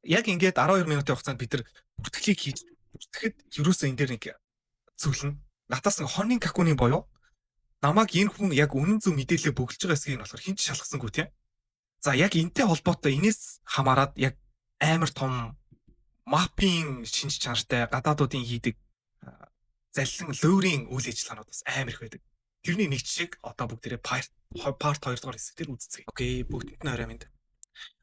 Яг ингээд 12 минутын хугацаанд бид нар бүртгэлийг хийж бүртгэхэд ерөөсөө энэ дээр нэг зүйл нь надаас нэг хонин какуны боёо намайг энэ хүн яг үнэн зөв мэдээлэл бөглөж байгаа эсгийг нь болохоор хэн ч шалгасангүй тийм. За яг энтэй холбоотой энэс хамаарат яг амар том мапын шинж чанартай гадаадуудын хийдэг заллин лөөрийн үйл ажиллагаанууд бас амар их байдаг. Тэрний нэг жишээг одоо бүгдээрээ part 2 дугаар хэсэг дээр үзцгээе. Окей, бүгдэнд нь орой минь.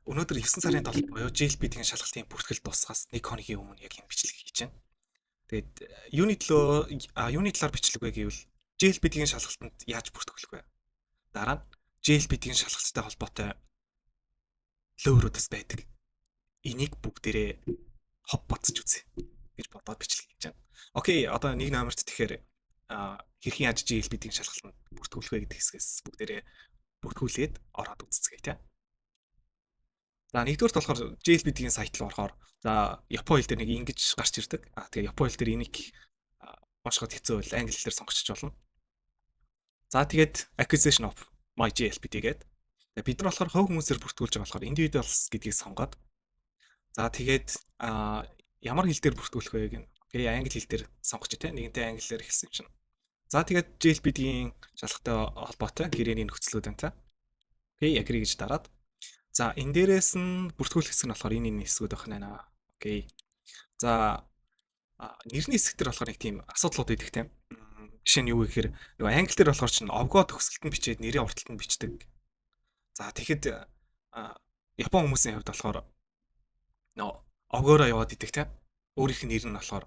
Өнөөдөр 9 сарын 7 буюу JLPT-ийн шалгалтын бүртгэл дуусгаас нэг хоногийн өмнө яг энэ бичлэг хийж байна. Тэгээд юуны төлөө юуны талаар бичлэг вэ гэвэл JLPT-ийн шалгалтанд яаж бүртгэх вэ? Дараа нь JLPT-ийн шалгалттай холбоотой лөөрүүд бас байдаг. Энийг бүгдээрээ хоп бодсож үзье гэж бодоод бичлэг хийж байна. Окей, одоо нэг номерт тэгэхээр хэрхэн яаж JLPT-ийн шалгалтанд бүртгүүлэх вэ гэдэг хэсгээс бүгдээрээ бүртгүүлээд ороод үзцгээе тийм. За нэгдүгээрт болохоор JLPT-ийн сайт руу орохоор за Япон хэл дээр нэг ингэж гарч ирдэг. Тэгээ Япон хэл дээр энийг уншихад хэцүү бол англи хэлээр сонгочих болно. За тэгээд acquisition of my JLPT гэдэг. Бид нар болохоор хувь хүмүүсээр бүртгүүлж байгаа болохоор individuals гэдгийг сонгоод за тэгээд ямар хэл дээр бүртгүүлэх вэ гэнэ. Окей, англи хэл дээр сонгоч тий. Нэгэнтээ англиар эхэлсэн юм чинь. За тэгээд JLPT-ийн шалгалттай холбоотой гэрээний нөхцлүүд байна та. Окей, agree гэж дараад. За энэ дээрээс нь бүртгүүлэх хэсэг нь болохоор энэ хэсгүүд байх нэ. Окей. За нэрний хэсэг дээр болохоор нэг тийм асуудлууд идэх тийм. Жишээ нь юу гэхээр нөгөө англи дээр болохоор чинь овгоо төгсөлт нь бичээд нэрийн урталт нь бичдэг. За тэгэхэд Япон хүмүүсийн хувьд болохоор нөгөө овгоороо яваад идэх тийм. Өөрийнх нь нэр нь болохоор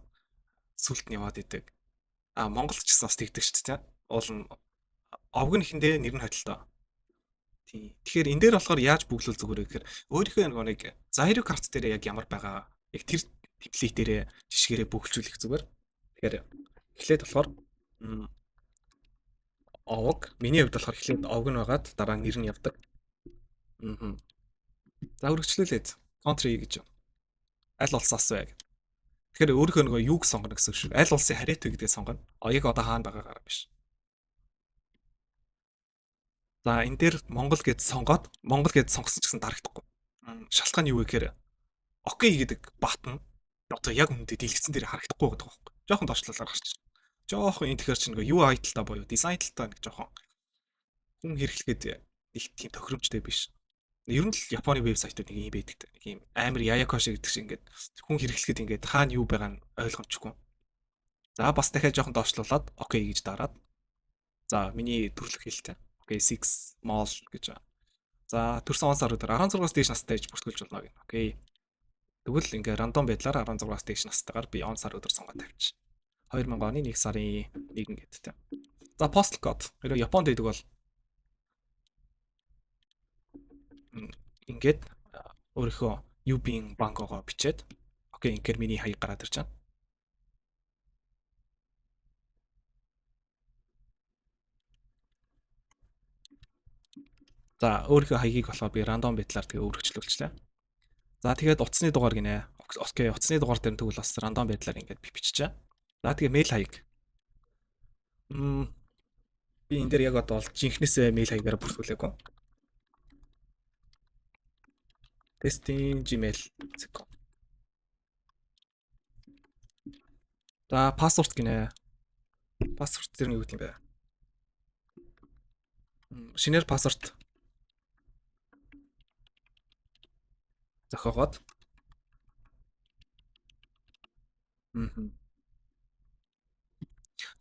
сүлд нь яваад идэг. Монгол ч гэсэн бас тэгдэг шүү дээ. Уул нь овг нь ихэндээ нэр нь хөдөлтөө. Тийм. Тэгэхээр энэ дээр болохоор яаж бүглүүл зүгээр вэ гэхээр өөрийнхөө нөгөө нэг Zairo карт дээр яг ямар байгаа яг тэр темплейт дээрээ жишгээрээ бүглжүүлэх зүгээр. Тэгэхээр эхлээд болохоор овг миний хувьд болохоор эхлээд овг нь байгаад дараа нь нэр нь явдаг. За үргэлжлүүлээд country гэж аль улсаас вэ гэх. Тэгэхээр өөрийнхөө нөгөө юуг сонгоно гэсэн үг шүү. Аль улсын харьяат вэ гэдгийг сонгоно. Яг одоо хаана байгаагаараа биш. За энэ дээр Монгол гэд сонгоод Монгол гэд сонгосон ч гэсэн дарагдахгүй. Шалтгаан нь юу вэ гэхээр окей гэдэг button одоо яг үнэндээ дэлгэцэн дээр харагдахгүй гэдэг байхгүй. Жохон доошлолоор гарч ирнэ. Жохон энэ тэгэхээр чинь нөгөө UI талдаа буюу дизайн талдаа нэг жохон хүн хэрэглэхэд их тийм тохиромжтой биш. Ер нь л Японы вебсайтууд нэг юм байдаг. Нэг юм амар яякоши гэдэг шиг ингээд хүн хэрэглэхэд ингээд хаана юу байгаа нь ойлгомжгүй. За бас дахиад жохон доошлуулад окей гэж дараад. За миний төрлөх хэлтэй. Окей, 6 mall гэж. За төрсөн он сар өдөр 16-аас дээш настай гэж бүртгүүлж болно гэнэ. Окей. Тэгвэл ингээ рандом байдлаар 16-аас дээш настайгаар би он сар өдөр сонгоод тавьчих. 2000 оны 1 сарын 1 ингээд тэ. За postal code. Хэрвээ Японд байдаг бол ингээд өөрийнхөө UB-ийн банкогоо бичээд окей, ингээд миний хаяг гараад ирж байна. За өөрийнхөө хаягийг болохоор би рандом байдлаар тэгээ өөрчлөлчлээ. За тэгээд утасны дугаар гинэ. Окей, утасны дугаар дээр тэгвэл бас рандом байдлаар ингээд биччихэ. За тэгээ мэйл хаяг. Би энэ дээр яг одоо бол жинхнээсээ мэйл хаягаараа бүртгүүлээгүй. Testing gmail.com. За пассворд гинэ. Пассворд дээр нь юу гэдэг юм бэ? Шинээр пассворд зохиогоод.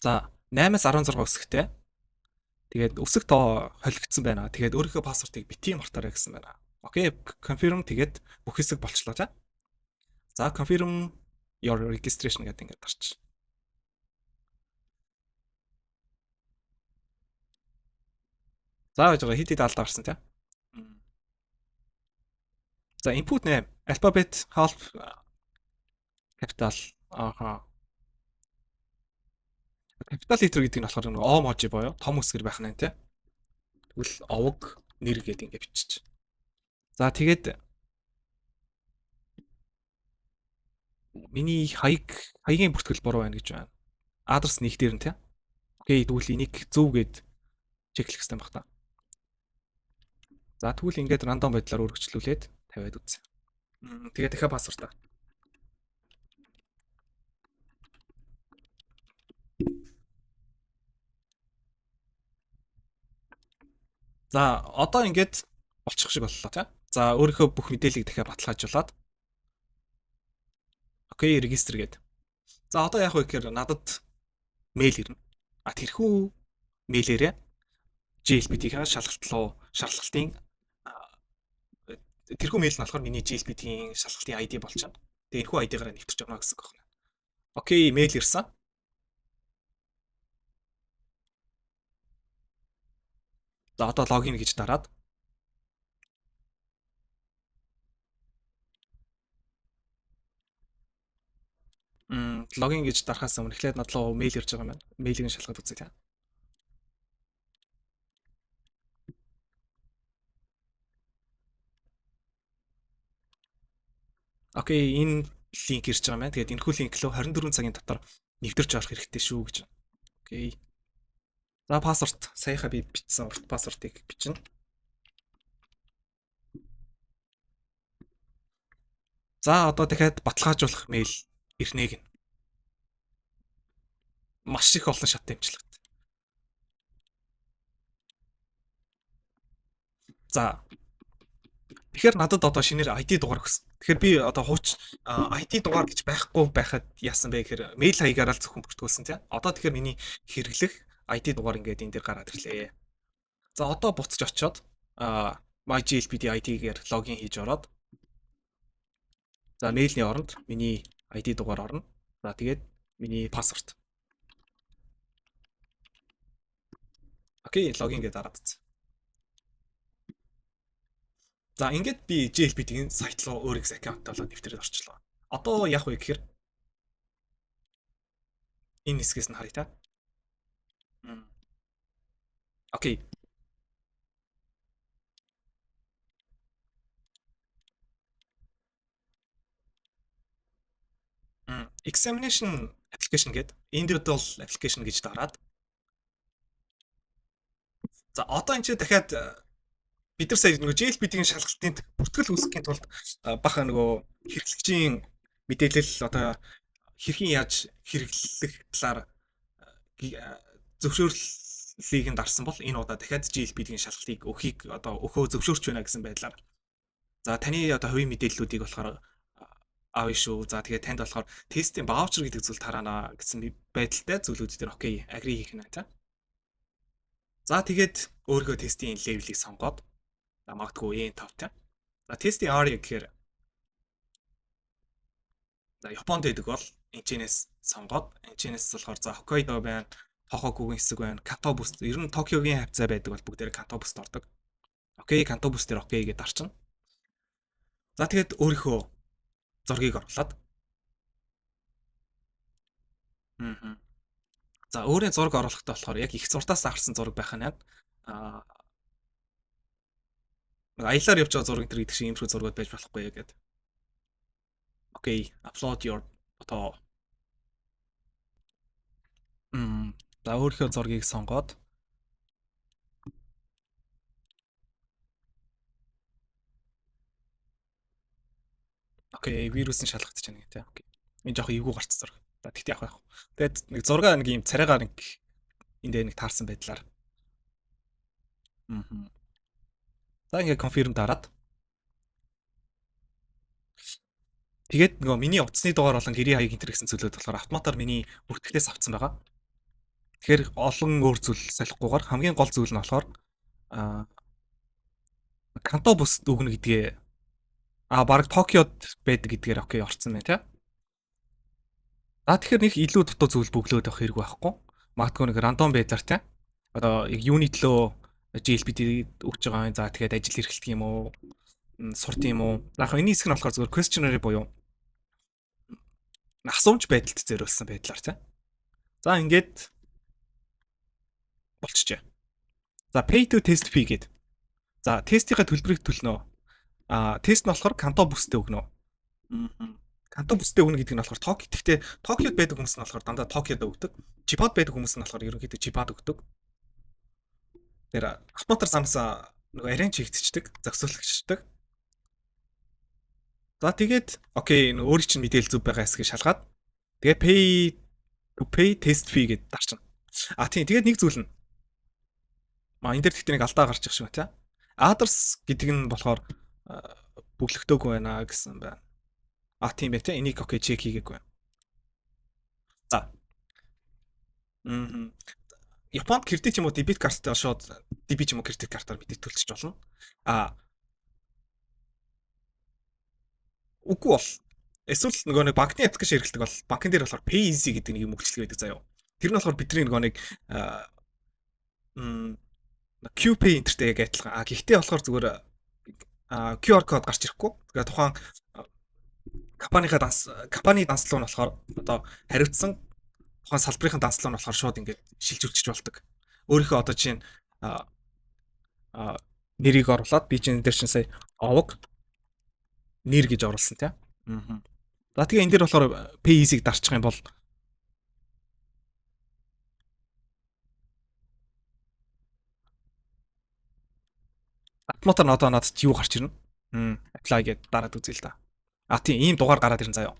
За 8-аас 16 өсөхтэй. Тэгээд өсөх тоо холигдсон байна. Тэгээд өөрийнхөө пассвортыг битгий мартаарай гэсэн байна. Окей, confirm тэгээд бүх хэсэг болчлоо за. За confirm your registration гэдэг ингээд дарчих. За байж байгаа хэд хэд алдаа гарсан тий. За input name alphabet half capital ааха. Capital letter гэдэг нь болохоор нэг о можи боёо том үсгэр байх нь тий. Тэгвэл овг нэр гэдэг ингэ биччих. За тэгээд миний хаягийн бүртгэл буруу байна гэж байна. Адрес нэг дээр нь тий. Окей, тэгвэл энийг зөв гэд чеклэх хэрэгтэй байх та. За тэгвэл ингээд рандом байдлаар өргөжлүүлээд тавиад үзье. Тэгээ дахиад password аа. За, одоо ингээд болчих шиг боллоо, тий. За, өөрийнхөө бүх мэдээллийг дахиад баталгаажуулаад okay, register гээд. За, одоо яах вэ гэхээр надад мэйл ирнэ. А тэрхүү мэйлээрээ JLPT-ийн шалгалт руу шалгалтын тэрхүү мэйл нь болохоор миний JLPT-ийн шалгалтын ID болчихно. Тэгээ энэхүү ID-гаараа нэвтэрч явна гэсэн үг байна. Okay, мэйл ирсэн. За, одоо login гэж дараад login гэж дарахаас өмнө эхлээд над руу мэйл ирж байгаа юм байна. Мэйлийг нь шалгаад үзье, тийм. Okay, энэ link ирж байгаа юм байна. Тэгээд энэхүү link рүү 24 цагийн дотор нэвтэрч орох хэрэгтэй шүү гэж. Okay. За, password саяхаа би бичсэн урт password ыг бичнэ. За, одоо дахиад баталгаажуулах мэйл ирнэ гэнэ. Маш их олон шат дэмжлэгтэй. За, тэгэхээр надад одоо шинээр ID дугаар өгсөн. Тэгэхээр би одоо хууч ID дугаар гэж байхгүй байхад яасан бэ гэхээр мэйл хаягаараа л зөвхөн бүртгүүлсэн, тийм. Одоо тэгэхээр миний хэрэглэх ID дугаар ингээд энэ дээр гараад ирлээ. За, одоо буцаж очиод MyJLPT ID-гээр login хийж ороод, за, мэйлний оронд миний ID дугаар орно. За, тэгээд миний password. Okay, login гэдээ дараад үзсэн. За, ингээд би JLPT-ийн сайт руу өөрийнхөө account болоод нэвтрээд орчлоо. Одоо яах вэ гэхээр энэ хэсгээс нь харъя та. Okay. Examination application гэдэг individual application гэж дараад, за, одоо энэ чинь дахиад бид нар сая нөгөө JLPT-ийн шалгалтын бүртгэл үүсгэхийн тулд баха нөгөө хэрэглэгчийн мэдээлэл одоо хэрхэн яаж хэрэглэх талаар зөвшөөрлийг нь дарсан бол энэ удаа дахиад JLPT-ийн шалгалтыг өгөхийг одоо өгөхөө зөвшөөрч байна гэсэн байдлаар, за, таны одоо хувийн мэдээллүүдийг болохоор авъя шүү. За, тэгээд танд болохоор тестийн voucher гэдэг зүйл тараана гэсэн байдалтай зүйлүүд дээр okay, agree хийх нь, та. За, тэгээд өөрийнхөө тестийн level ийг сонгоод, за, магадгүй N5, та. За, тестийн area гэхээр, за, Японд байдаг бол энэчнээс сонгоод, энэчнээс болохоор, за, Хоккайдо байна, Тохокугийн хэсэг байна, Канто бүс, ер нь Токиогийн хавцаа байдаг бол бүгдээрээ Канто бүст ордог. Okay, Канто бүс дээр okay гэдээ дарчна. За, тэгээд өөрийнхөө зургийг оруулаад. За, өөрийн зураг оруулахдаа болохоор яг их зуртаас авсан зураг байх нь нэг аялаар явж байгаа зураг энэ гэдэг шиг иймэрхүү зургууд байж болохгүй гэдэг. Okay, upload your photo. За, өөрийнхөө зургийг сонгоод, okay, вирус нь шалгагдчих нэг, тийм. Okay. Энэ жоох эвгүй гарц зураг. За, тэгтээ явах яах. Тэгээд нэг зураг нэг юм царайгаар нэг эндээ нэг таарсан байдлаар. За, ингээ confirm дараад. Тэгээд нөгөө миний утасны дугаар болон гэрийн хаяг энэ гэсэн зүйлүүд болохоор автоматар миний бүртгэлээс авцсан байгаа. Тэгэхээр олон өөр зүйл солихгүйгээр хамгийн гол зүйл нь болохоор Канто бүст өгнө гэдгээ бараг Токиод байдаг гэдгээр okay орцсон байна, тий. За, тэгэхээр нэг илүү дутуу зүйл бөглөөд авах хэрэг байхгүй. Магадгүй нэг random байдлаар, тий. Одоо яг юуны төлөө JLPT өгч байгаа юм. За, тэгээд ажил эрхэлдэг юм уу? Сурт юм уу? За, яг энэ хэсэг нь болохоор зөвхөн questionnaire буюу асуумж байдалд зориулсан байдлаар, тий. За, ингээд болчихжээ. За, pay to test fee гээд. За, тестийнхаа төлбөрийг төлнө. А тест нь болохоор Канто бүстэй өгнө. Канто бүстэй өгнө гэдэг нь болохоор Токио. Гэхдээ Токиод байдаг хүмүүс нь болохоор дандаа Токиод өгдөг. Чибад байдаг хүмүүс нь болохоор ерөнхийдөө Чибад өгдөг. Тэр автоматар самсаа нөгөө arrange хийгдчихдэг, зохицуулагчдаг. За, тэгээд okay, энэ өөрийн чинь мэдээлэл зөв байгаа эсгийг шалгаад тэгээд pay to pay test fee гэдээ дарчна. А тийм, тэгээд нэг зүйл нь энэ дээр тэгтээ нэг алдаа гарч ирэх шиг байна, тий. Address гэдэг нь болохоор бөглөгдөөгүй байна гэсэн байна. А тийм бай, тий. Энийг okay, check хийгээгүй байна. За. Японд кредит юм уу дебит карттай шууд дебит юм уу кредит картаар мэдээ төлчих болно. А үгүй бол эсвэл нөгөө нэг банкны application хэрэглэдэг бол банкн дээр болохоор Pay Easy гэдэг нэг юм үйлчилгээ байдаг заяа. Тэр нь болохоор бидний нөгөө нэг QPay энтертэй яг адилхан. А гэхдээ болохоор зүгээр QR код гарч ирэхгүй. Тэгээ тухайн компанийнхаа данс компани данслуу нь болохоор одоо хариуцсан тухайн салбарын данслуу нь болохоор шууд ингээд шилжүүлчих болдог. Өөрийнхөө одоо чинь нэрийг оруулаад би чинь энэ дээр чинь сая овог нэр гэж оруулсан тий. За, тэгээ энэ дээр болохоор Pay Easy-г дарчих юм бол автоматар одоо надад юу гарч ирнэ? Apply гэдээ дараад үзье л да. А тийм, ийм дугаар гараад ирэн заяа.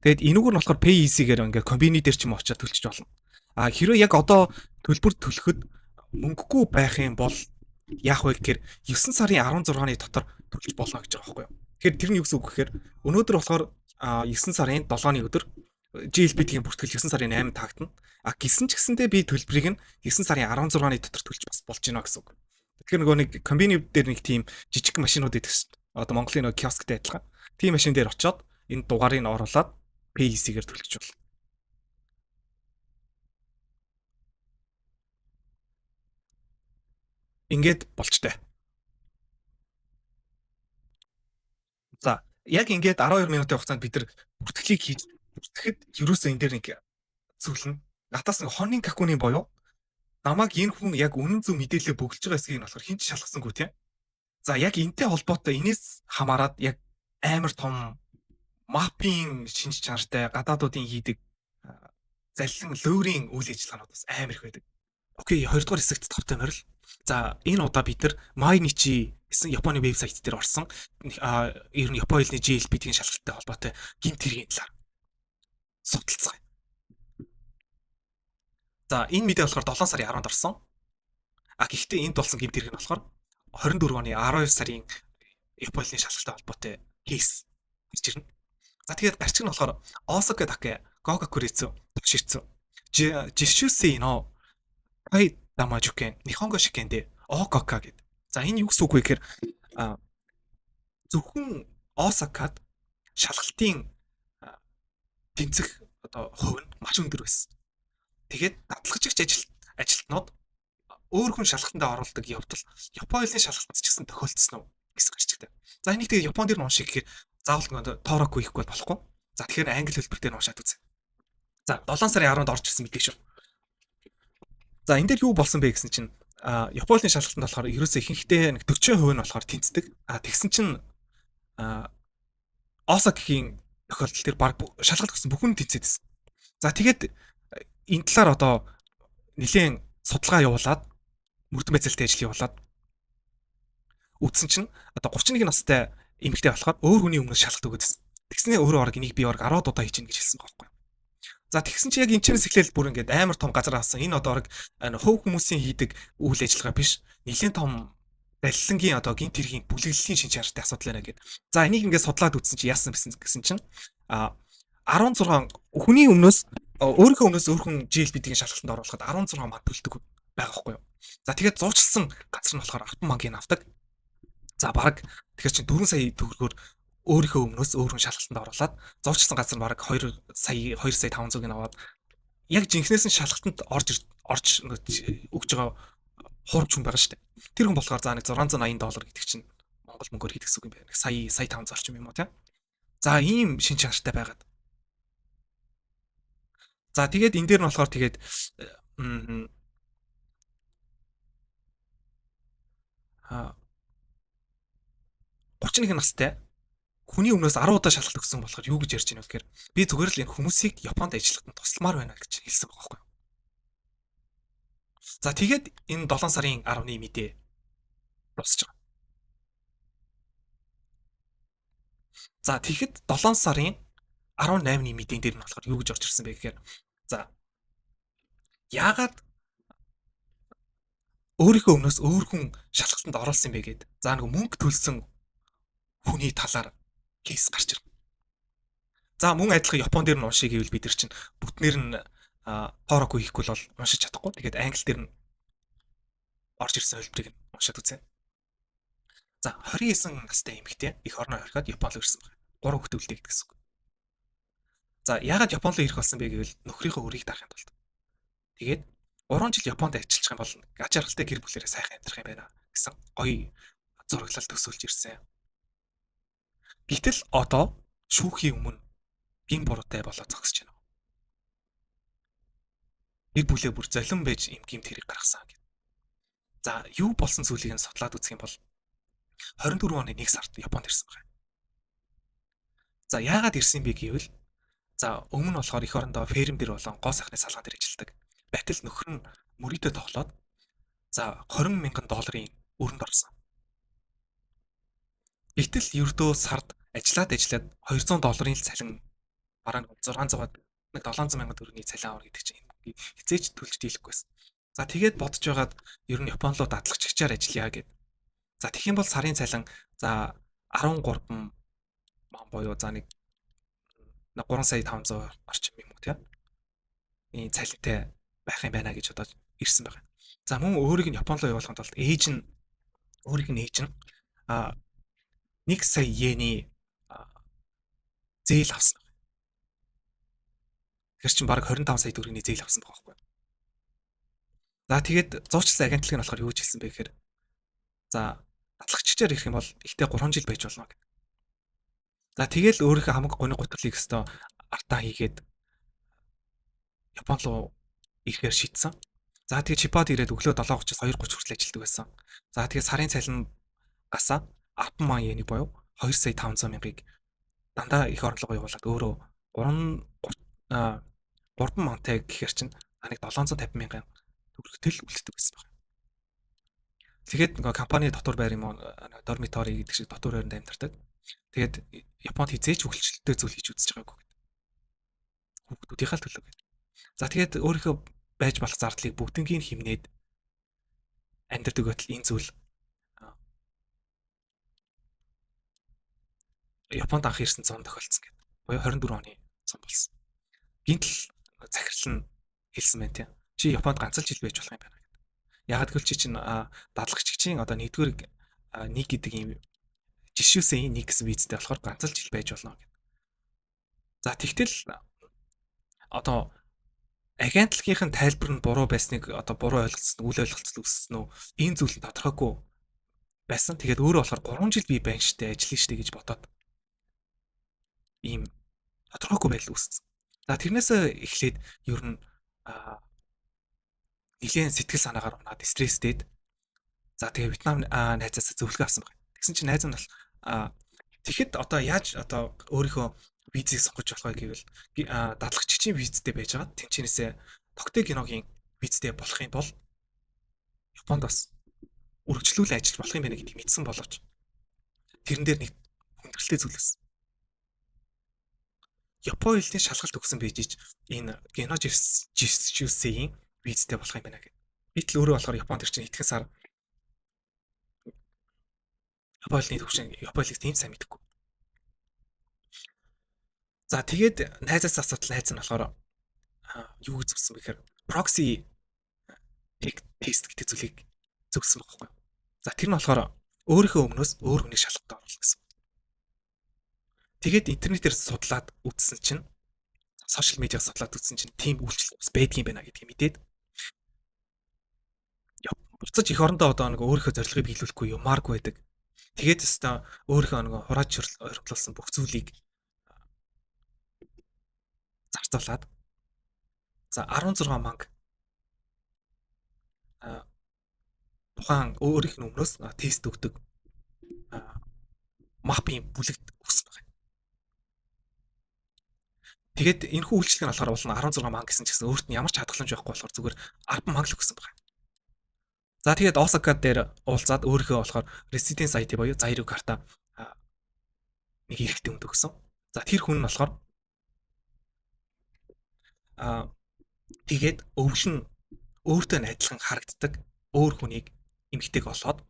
Тэгээд энүүгээр нь болохоор Pay Easy-гээр ингээ конбини дээр ч юм очиад төлчих болно. А хэрвээ яг одоо төлбөр төлөхөд мөнгөгүй байх юм бол яах вэ гэхээр 9 сарын 16-ны дотор төлж болно гэж байгаа байхгүй юу. Тэгэхээр тэр нь юу гэсэн үг гэхээр өнөөдөр болохоор 9 сарын 7-ны өдөр, JLPT-ийн бүртгэл 9 сарын 8-нд таагдана. А гисэн ч гэсэндээ би төлбөрийг нь 9 сарын 16-ны дотор төлж бас болж байна гэсэн үг. Тэгэхээр нөгөө нэг конбини дээр нэг тийм жижиг машинууд идэх шин. Одоо Монголын нөгөө киосктэй адилхан. Тийм машин дээр очиод энэ дугаарыг нь оруулаад Pay Easy-гээр төлчих болно. Ингээд болчтой. За, яг ингээд 12 минутын хугацаанд бид нар бүртгэлийг хийж бүртгэхэд ерөөсөө энэ дээр нэг зүйл нь надаас нэг хонин какуны боёо намайг энэ хүн яг үнэн зөв мэдээлэл бөглөж байгаа эсгийг нь болохоор хэн ч шалгасангүй, тийм. За, яг энтэй холбоотой энэс хамаарат яг амар том мапын шинж чанартай гадаадуудын хийдэг заллин лөөрийн үйл ажиллагаанууд бас амар их байдаг. Okay, хоёрдугаар хэсэгт тавтай морил. За, энэ удаа бид нар Mainichi гэсэн Японы вебсайт дээр орсон. Ер нь Японы хэлний JLPT-ийн шалгалттай холбоотой гэмт хэргийн талаар судалцгаая. За, энэ мэдээ болохоор 7 сарын 10-нд орсон. А гэхдээ энд болсон гэмт хэрэг нь болохоор 24 оны 12 сарын Японы хэлний шалгалттай холбоотой case гарч ирнэ. За, тэгээд гарчих нь болохоор Осака Таке 合格率 突出 実習生の 替玉受験日本語試験で 合格 гэд. За, энэ юу гэсэн үг вэ гэхээр зөвхөн Осакад шалгалтын тэнцэх одоо хувь нь маш өндөр байсан. Тэгээд дадлагжигч ажилтнууд өөр хүн шалгалтандаа оруулдаг явдал Японы хэлний шалгалтанд ч гэсэн тохиолдсон уу гэсэн гарч ирдэг. За, энийг тэгээд Япон дээр нь унших гэхээр заавал тороку хийхгүй болохгүй. За, тэгэхээр англи хэлбэр дээр нь уншаад үзье. За, 7 сарын 10-нд орж ирсэн мэдээ шүү. За, энэ дээр юу болсон бэ гэсэн чинь Японы шалгалтанд болохоор ерөөсөө ихэнхдээ нэг 40% нь болохоор тэнцдэг. А тэгсэн чинь Осакагийн тохиолдол дээр баг шалгалт өгсөн бүхэн тэнцээд байсан. За, тэгээд энэ талаар одоо нэлээд судалгаа явуулаад мөрдөн байцаалтай ажил явуулаад үтсэн чинь одоо 31 настай эмэгтэй болохоор өөр хүний өмнөөс шалгалт өгөөд байсан. Тэгснээ өөрөө орог энийг би орог 10 удаа хийж гин гэж хэлсэн байгаа байхгүй. За, тэгсэн чи яг энэ чэнэс эхлээл бүр ингээд амар том газар авсан. Энэ одоо орог хувь хүмүүсийн хийдэг үйл ажиллагаа биш. Нэлээд том даллангийн одоо гинт хэргийн бүлэглэлийн шин чанартай асуудал байна гэд. За, энийг ингээд судлаад үзсэн чи яасан гэсэн чинь 16 хүний өмнөөс өөрийнхөө өмнөөс өөр хүн JLPT-ийн шалгалтанд оруулахад 16 ман төлдөг байгаа байхгүй юу. За, тэгээд зуучлсан газар нь болохоор Алтан банкыг авдаг. За, бараг тэгэхээр чинь 4 сая төгрөгөөр өөрийнхөө өмнөөс өөр хүн шалгалтанд оруулаад зуурчсан газар нь бараг 2 сая 2 сая 500-ыг аваад яг жинхнээс нь шалгалтанд орж орж өгч байгаа хуурамч хүн байгаа шүү дээ. Тэр хүн болохоор за нэг 680 доллар гэдэг чинь Монгол мөнгөөр хийдэг гэсэн үг юм байна. Сая сая 500 орчим юм уу, тийм. За, ийм шин чанартай байгаад. За, тэгээд энэ дээр нь болохоор тэгээд а 31 настай хүний өмнөөс 10 удаа шалгалт өгсөн болохоор юу гэж ярьж байна вэ гэхээр би зүгээр л энэ хүмүүсийг Японд ажиллахад тусламар байна гэж хэлсэн байгаа байхгүй юу. За, тэгээд энэ 7 сарын 10-ны мэдээ дуусч байгаа. За тэгэхэд 7 сарын 18-ны мэдээн дээр нь болохоор юу гэж орж ирсэн бэ гэхээр за яагаад өөрийнхөө өмнөөс өөр хүн шалгалтанд оруулсан бэ гээд за нэг мөнгө төлсөн хүний талаар case гарч ирнэ. За мөн адилхан Япон дээр нь уншия гэвэл бид нар чинь бүтнээр нь тороку хийхгүй бол уншиж чадахгүй. Тэгээд англи дээр нь орж ирсэн хэлбэрийг нь уншаад үзье. За 29 настай эмэгтэй эх орноо орхиод Япон руу ирсэн байна. 3 хүүхдээ үлдээгээд гэсэн үг. За яагаад Япон руу ирэх болсон бэ гэвэл нөхрийнхөө өрийг дарахын тулд. Тэгээд 3 жил Японд ажиллах юм бол аж аргалтай гэр бүлээрээ сайхан амьдрах юм байна гэсэн гоё зураглал төсөөлж ирсэн. Гэтэл одоо шүүхийн өмнө гин буруутай болоо зогсож байна. Гэр бүлээ бүр золин байж им гимт хэрэг гаргасан гэдэг. За юу болсон зүйлийг нь судлаад үзэх юм бол 24 оны 1 сард Японд ирсэн байна. За яагаад ирсэн бэ гэвэл за өмнө нь болохоор эх орондоо ферм дээр болон гоо сайхны салгаан дээр ажилладаг. Байтал нөхөр нь мөрийдөө тоглоод за 20 мянган долларын өрөнд орсон. Гэтэл ердөө сард ажиллаад ажиллаад 200 долларын л цалин бараг 600-аад нэг 700 мянган төгрөгийн цалин авах гэдэг чинь хизээч төлж дийлэхгүй байсан. За тэгээд бодож байгаад ер нь Япон руу дадлагчаар ажиллая гэд. За тэгэх юм бол сарын цалин за 13 ман буюу за нэг 3 сая 500 орчим юм уу тийм ийм цалинтай байх юм байна гэж бодож ирсэн байгаа. За мөн өөрийг нь Япон руу явуулахын тулд ээж нь өөрийнх нь ээж нь 1 сая йений зээл авсан. Тэгэхээр чин бараг 25 сая төгрөгийн зээл авсан байгаа байхгүй. За тэгээд зуучлсан агентлаг нь болохоор юу гэж хэлсэн бэ гэхээр за дадлагччаар ирэх юм бол ихтэй 3 жил байж болно гэдэг. За тэгэл өөрийнхөө хамаг гониг гутралыг өстө артаа хийгээд Япон руу ирэхээр шийдсэн. За тэгээ Чипад ирээд өглөө 7:30-аас 2:30 хүртэл ажилладаг байсан. За тэгээ сарын цалин гасаа 10 ман йенийг буюу 2 сая 500 мянгаыг дандаа их орлого явуулаад өөрөө 3 3 мантай гэхэр чинь нэг 750 мянган төгрөгтэй л үлддэг байсан байна. Тэгээд нөгөө компани дотор байр юм уу dormitory гэдэг шиг дотор байранд амьдардаг. Тэгээд Японд хизээч хөлчлөлттэй зүйл хийж үзэж байгаагүй гэдэг. Хүүхдүүдийнхээ л төлөө гэдэг. За тэгээд өөрийнхөө байж болох зардлыг бүгднийг хэмнээд амьдардаг байтал энэ зүйл Японд анх ирсэн зам тохиолдсон гэдэг. Буюу 24 оны зам болсон. Гинтл захирал нь хэлсэн байна тийм. Чи Японд ганц л жил байж болох юм байна гэдэг. Яагаад гэвэл чи чинь дадлагчгийн одоо нэгдүгээр нэг гэдэг ийм жишүүсэн нэг гэсэн визтэй болохоор ганц л жил байж болно гэдэг. За тэгтэл одоо агентлагийн тайлбар нь буруу байсныг одоо буруу ойлголцсон, үл ойлголцол үүссэн үү? Энэ зүйл нь тодорхойгүй байсан. Тэгээд өөрөө болохоор 3 жил би байна штэ, ажиллана штэ гэж бодоод ийм тодорхойгүй байдал үүссэн. За тэрнээсээ эхлээд ер нь нэлээд сэтгэл санаагаар унаад стресстэйд за тэгээ Вьетнам найзаасаа зөвлөгөө авсан байна. Тэгсэн чинь найз нь бол тэгэхэд одоо яаж одоо өөрийнхөө визийг сонгож болох вэ гэвэл дадлагчийн визтэй байж байгаа. Тэнчэнээсээ Тогтээ киногийн визтэй болох юм бол Японд бас үргэлжлүүлэн ажиллаж болох юм байна гэдгийг мэдсэн боловч тэрэн дээр нэг хүндрэлтэй зүйл байсан. Япон хэлний шалгалт өгсөн байж ич энэ Гено Жисюсийн визтэй болох юм байна гэдэг. Гэтэл өөрөө болохоор Японд тэр чинь итгэн сар Япон хэлний төвшин Япон хэлийг тийм сайн мэдэхгүй. За тэгээд найзаас асуудал найз нь болохоор юу гэж зөвсөн бэ гэхээр proxy тест гэдэг зүйлийг зөвсөн байхгүй. За тэр нь болохоор өөрийнхөө өмнөөс өөр хүнийг шалгалтад оруулах гэсэн. Тэгээд интернетээр судлаад үзсэн чинь сошиал медиаг судлаад үзсэн чинь тийм үйлчлэл бас байдгийн байна гэдгийг мэдээд буцаж эх орондоо одоо нэг өөрийнхөө зорилгыг биелүүлэхгүй юмааргүй байдаг. Тэгээд өстой өөрийнхөө нэг хурааж хоримтлуулсан бүх зүйлийг зарцуулаад за 16 мянга тухайн өөрийнх нь өмнөөс тест өгдөг мапын бүлэгт өгсөн байна. Тэгээд энэхүү үйлчлэг нь болохоор болно 16 мянга гэсэн ч гэсэн өөрт нь ямар ч хадгаламж байхгүй болохоор зүгээр 10 мянга л өгсөн байна. За тэгээд Осака дээр уулзаад өөрийнхөө болохоор Residence ID буюу Zairu карта нэг эрэгтэй хүнд өгсөн. За тэр хүн нь болохоор тэгээд өвөл нь өөртөө адилхан харагддаг өөр хүнийг эмэгтэйг олоод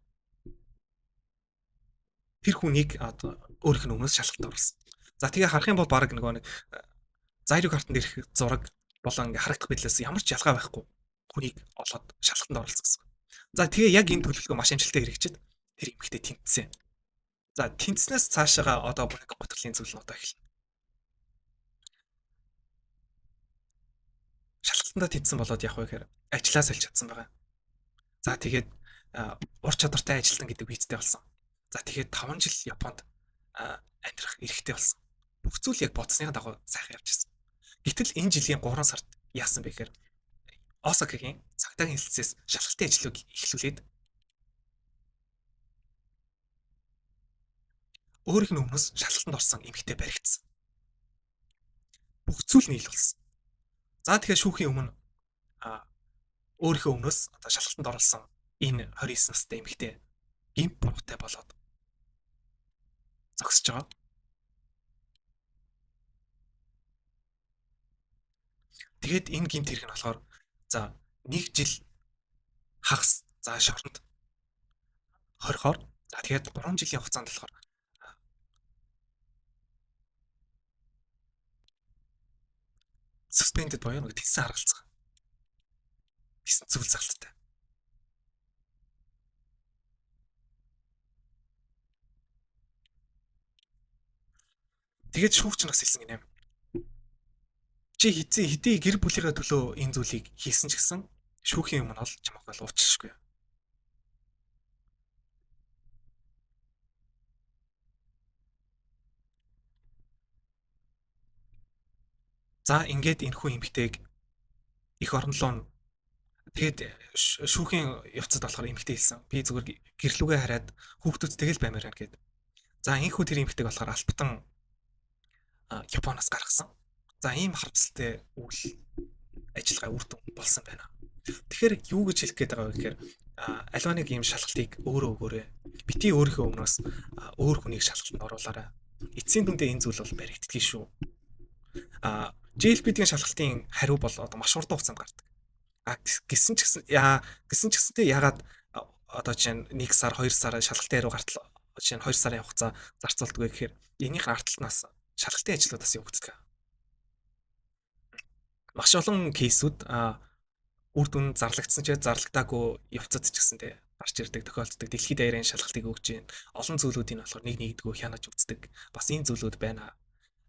тэр хүнийг одоо өөрийнх нь өмнөөс шалгалтанд оруулсан. За тэгээ харах юм бол баг нөгөө нэг зайруу картанд ирэх зураг болон ингээ харагдах байдлаас ямар ч ялгаа байхгүй хүнийг олоод шалгалтанд оруулсан гэсэн. За тэгээ яг энэ төлөвлөгөө маш амжилттай хэрэгжиж тэр эмэгтэй тэнцсэн. За тэнцснээс цаашаага одоо бүр гутралын зүйл нь одоо эхэлнэ. Шалгалтандаа тэнцсэн болоод явах вэ гэхээр ажлаа сольж чадсан байгаа. За тэгээд ур чадвартай ажилтан гэдэг визтэй болсон. За тэгээд 5 жил Японд амьдрах эрхтэй болсон. Бүх зүйл яг бодсныхаа дагуу сайхан явж ирсэн. Гэтэл энэ жилийн 3 сард яасан бэ гэхээр Осакагийн цагдаагийн хэлтсээс шалгалтын ажлыг эхлүүлээд өөрийнх нь өмнөөс шалгалтанд орсон эмэгтэй баригдсан. Бүх зүйл нийл болсон. За тэгэхээр шүүхийн өмнө өөрийнхөө өмнөөс одоо шалгалтанд оруулсан энэ 29 настай эмэгтэй гэмт буруутай болоод зогсож байгаа. Тэгээд энэ гэмт хэрэг нь болохоор за 1 жил хагас за шоронд хорихоор за тэгээд 3 жилийн хугацаанд болохоор suspended буюу нэг тэнсэн харгалзах гэсэн зүйл залттай. Тэгээд шүүгч нь бас хэлсэн гинэ. Чи хизээ хэдий гэр бүлийнхээ төлөө энэ зүйлийг хийсэн ч гэсэн шүүхийн өмнө бол чамайг бол уучлашгүй. За ингээд энэхүү эмэгтэйг эх орн руу тэгээд шүүхийн явцад болохоор эмэгтэй хэлсэн. Би зүгээр гэрлүүгээ хараад хүүхдүүд тэгэл баймаар байна гэд. За энэхүү тэр эмэгтэйг болохоор албатан Японоос гаргасан. За ийм харамсалтай үйл ажиллагаа үр дүн болсон байна. Тэгэхээр юу гэж хэлэх гээд байгаа вэ гэхээр аливаа нэг ийм шалгалтыг өөрөө өгөөрэй. Бити өөрийнхөө өмнөөс өөр хүнийг шалгалтанд оруулаарай. Эцсийн дүндээ энэ зүйл бол баригддгийг шүү. JLPT-ийн шалгалтын хариу бол одоо маш хурдан хугацаанд гардаг. Гисэн ч гэсэн гисэн ч гэсэнтэй ягаад одоо жишээ нь 1 сар 2 сар шалгалтын хариу гартал жишээ нь 2 сарын хугацаа зарцуулдаг вэ гэхээр энийх ард талнаас шалгалтын ажлууд бас явагддаг. Маш олон кейсүүд үр дүн зарлагдсан ч зарлагдаагүй явцад ч гэсэнтэй гарч ирдэг тохиолддог. Дэлхийд даяарын шалгалтыг өгч гин. Олон зүйлүүдийг болохоор нэг нэгдгүү хянаж үздэг. Бас энэ зүйлүүд байна.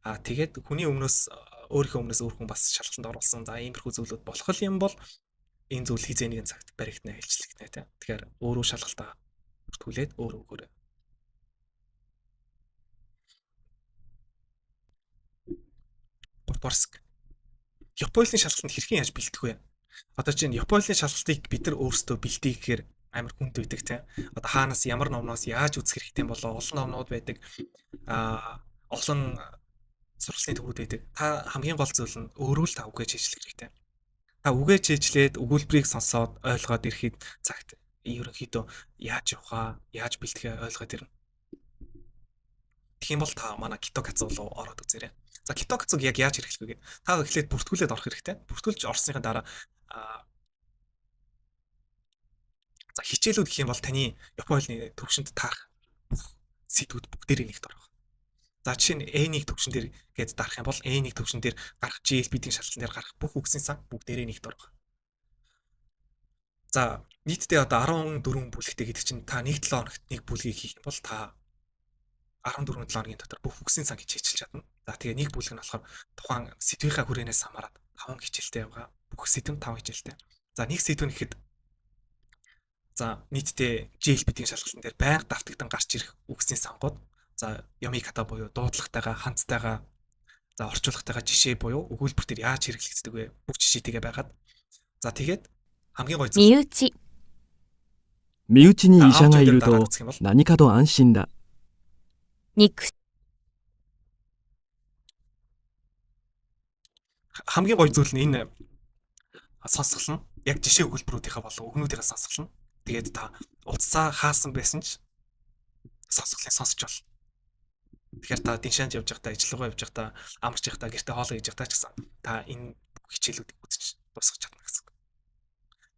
Тэгээд хүний өмнөөс өөрийнхөө өмнөөс өөр хүн бас шалгалтанд оруулсан. За иймэрхүү зүйлүүд болох юм бол энэ зүйл хизээ нэгэн цагт баригдана хэлжлэгдэнэ тий. Тэгэхээр өөрөө шалгалтаа бүртгүүлээд өөрөө өгөөрэй. Гуравдугаар хэсэг. Японы шалгалтанд хэрхэн яаж бэлдэх вэ? Одоо чинь Японы шалгалтыг бид нар өөрсдөө бэлдээ гэхээр амар хүнд байдаг тий. Одоо хаанаас ямар номноос яаж үзэх хэрэгтэй болоо олон номнууд байдаг. Олон сургалтын төвүүд байдаг. Та хамгийн гол зүйл нь өөрөө л та үгээ чийжлэх хэрэгтэй. Та үгээ чийжлээд өгүүлбэрийг сонсоод ойлгоод ирэхэд цагт ерөнхийдөө яаж явахаа, яаж бэлтгэхээ ойлгоод ирнэ. Тэгэх юм бол та манай Китокацу руу ороод үзээрэй. За Китокацуг яг яаж хэрэглэх вэ гэдэг. Та эхлээд бүртгүүлээд орох хэрэгтэй. Бүртгүүлж орсныхаа дараа за хичээлүүд гэх юм бол таны Японы хэлний төвшөнд таарах бүх сэдвүүд бүгдээрээ нэгт орох. За жишээ нь N1 төвшин дээр гээд дарах юм бол N1 төвшин дээр гарах JLPT-ийн шалгалтын дээр гарах бүх үгсийн сан бүгдээрээ нэгт орох. За нийтдээ одоо 14 бүлэгтэй гэдэг чинь та нэг 7 хоногт нэг бүлгийг хийх юм бол та 14 7 хоногийн дотор бүх үгсийн сан гэж хичээлж чадна. За тэгээ нэг бүлэг нь болохоор тухайн сэдвийнхаа хүрээнээс хамаарат 5 хичээлтэй байгаа. Бүх сэдв нь 5 хичээлтэй. За нэг сэдв нь гэхэд за нийтдээ JLPT-ийн шалгалтын дээр байнга давтагдан гарч ирэх үгсийн сангууд за ямиката буюу дуудлагатайгаа, ханцтайгаа, за орчуулгатайгаа жишээ буюу өгүүлбэр дээр яаж хэрэглэгддэг вэ? Бүх жишээтэйгээ байгаад. За тэгээд хамгийн гоё зүйл 身内身内に医者がいる аудио дээр と дараад үзэх юм бол 何かと安心だ。 肉 хамгийн гоё зүйл нь энэ сонсгол нь яг жишээ өгүүлбэрүүдийнхээ болон үгнүүдийнхээ сонсгол нь тэгээд та утсаа хаасан байсан ч сонсголыг сонсч бол. Тэгэхээр та диншаанд явж байхдаа, ижил рүү явж байхдаа, амарч байхдаа, гэртээ хоолоо хийж байхдаа ч гэсэн та энэ бүх хичээлүүдийг үзэж дуусгах чадна гэсэн.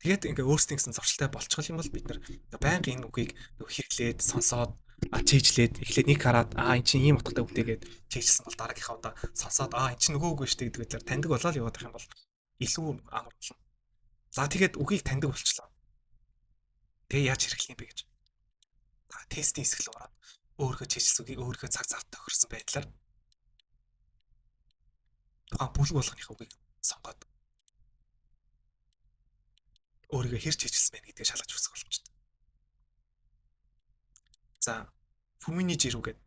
Тэгээд ингээ өөрсдийн гэсэн зуршилтай болчихол юм бол бид нар байнга энэ үгийг хэрэглээд, сонсоод, чийжлээд, эхлээд нэг хараад энэ чинь ийм утгатай үгтэйгээд чийжсэн бол дараагийнхаа удаа сонсоод энэ чинь нөгөө үг шүү дээ гэдэг байдлаар таньдаг болоод яваад байх юм бол илүү амар болно. За тэгээд үгийг таньдаг болчлоо. Тэгээ яаж хэрэглэх юм бэ гэж. Та тестийн хэсэг рүү ороод өөрийнхөө чийжлсэн үгийг өөрийнхөө цаг завт тохирсон байдлаар тухайн бүлэг болгоныхаа үгийг сонгоод өөрийгөө хэр чийжлсэн байна гэдгийг шалгаж үзэх боломжтой. За фүмини жирүү гэдэг.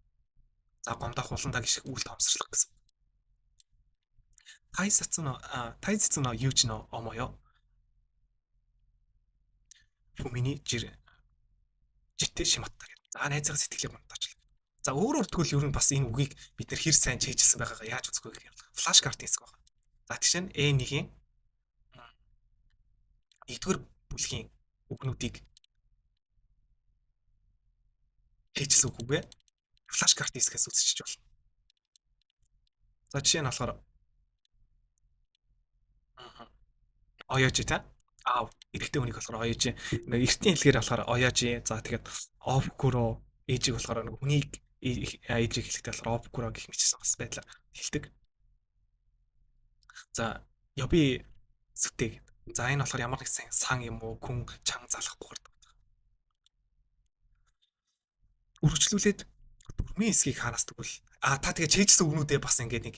За гомдох уландаа гişх үйл тоомсорлох гэсэн. Тайцацно юужно омоё. Фүмини жир житэ шиматта гэдэг. За найзынхаа сэтгэлийг гомдоочлаа. За өөрөөр тэгвэл ер нь бас энэ үгийг бид нэр хэр сайн чийжсэн байгаагаа яаж үзэх вэ гэх юм. Флаш картын хэсэг байна. За тийш нь Э1-ийн нэгдүгээр бүлгийн үгнүүдийг хийжсэн үгүйгээ флаш карт хэсгээс үзчихэж болно. За жишээ нь болохоор оёжи та аав эрэгтэй хүнийг болохоор оёжи, эртний хэлгээр болохоор оёжи. За тэгээд овкуро ээжийг болохоор нэг хүнийг ээжийг хэлэхдээ болохоор овкуро гэх мэтсэн бас байдлаар хэлдэг. За ёби сүтээ. За энэ болохоор ямар нэгэн сан юм уу күн чан залахгүй гардаг. Үргэлжлүүлээд дөрмийн хэсгийг хаанаас тэгвэл та тэгээ чийжсэн үгнүүдээ бас ингээд нэг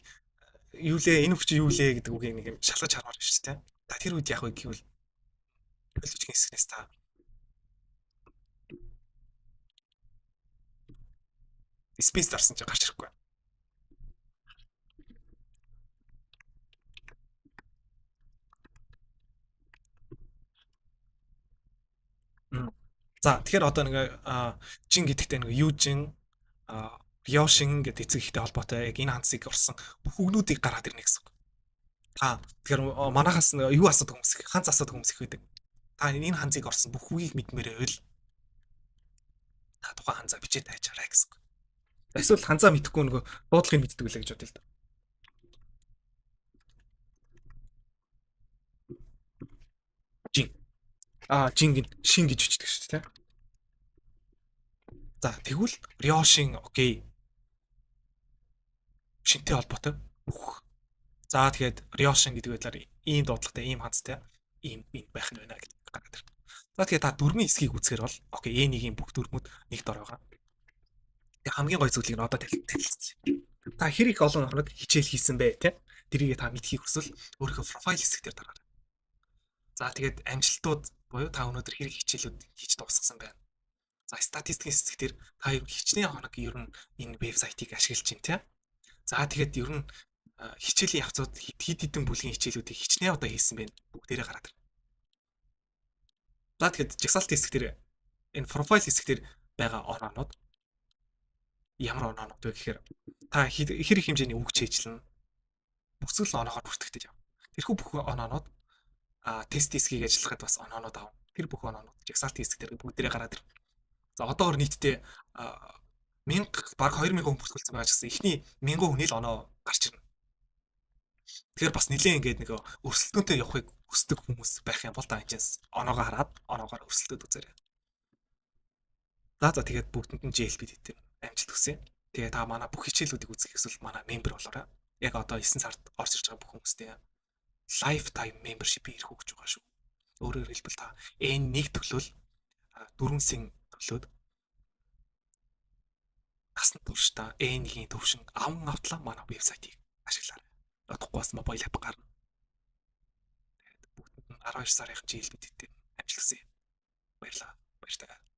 юу лээ энэ хүч юу лээ гэдэг үгийг нэг юм шалгаж хармаар байна шүү дээ. Та тэр үед яг вэ гэвэл төлөвчгийн хэсгээс та спейс дарсан чинь гарч ирэхгүй. За тэгэхээр одоо нэг жин гэдэгтэй нэг юужин Йошин гэдэг эцэг ихтэй холбоотой яг энэ хансыг орсон бүх үгнүүдийг гаргаад ирнэ гэсэн үг. Та тэгэхээр манахаас юу асуудаг хүмүүс их ханц асуудаг хүмүүс их байдаг. Та энэ ханцыг орсон бүх үгийг мэдмээр байвал та тухайн ханзаа бичээд тайчаарай гэсэн үг. Эсвэл ханзаа мэдэхгүй нөгөө дуудлагыг мэддэг үлээ гэж бодъё л да. Жин. Жин гин шин гэж бичдэг шүү дээ. За тэгвэл Рёшин окей. Шинтэй холбоотой бүх. За тэгээд Рёшин гэдэг байдлаар ийм дуудлагатай, ийм ханцтай, ийм ийм байх нь байна гэдэг гараад ирнэ. За тэгээд та дөрмийн хэсгийг үзэхээр бол окей Э1-ийн бүх дөрмүүд нэг дор байгаа. Тэгээ хамгийн гой зүйлийг нь одоо танилцсан. Та хэр их олон хоног хичээл хийсэн бэ те? Тэрийг та мэдхийг хүсвэл өөрийнхөө профайл хэсэг дээр дараарай. За тэгээд амжилтууд буюу та өнөөдөр хэр их хичээлүүд хийж дуусгасан байна. За статистикийн хэсэг дээр та ер нь хичнээн хоног ер нь энэ вебсайтыг ашиглаж байна те. За тэгээд ер нь хичээлийн явцууд хэд хэдэн бүлгийн хичээлүүдийг хичнээн удаа хийсэн бэ бүгдээрээ гараад ирнэ. За тэгэхэд жагсаалт хэсэг дээр энэ профайл хэсэг дээр байгаа оноонууд ямар оноонууд вэ гэхээр та хэр их хэмжээний үг чийжлэн бүх зүйл оноогоор бүртгэгдэж явна. Тэрхүү бүх оноонууд тест хэсгийг ажиллахад бас оноонууд авна. Тэр бүх оноонууд жагсаалт хэсэг дээр бүгдээрээ гараад ирнэ. За одоогор нийтдээ 1000 баг 2000 хүн бүртгүүлсэн байгаа ч гэсэн эхний 1000 хүний л оноо гарч ирнэ. Тэгэхээр бас нэлээд ингээд нэг өрсөлдөөнтэй явахыг хүсдэг хүмүүс байх юм бол та энэчээс оноогоо хараад оноогоор өрсөлдөд үзээрэй. За тэгээд бүгдэнд нь JLP дээр амжилт хүсье. Тэгээ та манай бүх хичээлүүдийг үзэх эсвэл манай member болоорой. Яг одоо 9 сард орж ирж байгаа бүх хүмүүстээ lifetime membership-ийг эрх өгч байгаа шүү. Өөрөөр хэлбэл та N1 төлөөл 4 сын төлөөд насны туршдаа N1-ийн төвшин аван автлаа манай вебсайтыг ашиглаарай. Удахгүй бас mobile app гарна. Тэгээд бүгдэнд нь 12 сарын JLP дээр амжилт хүсье. Баярлалаа. Баяртай.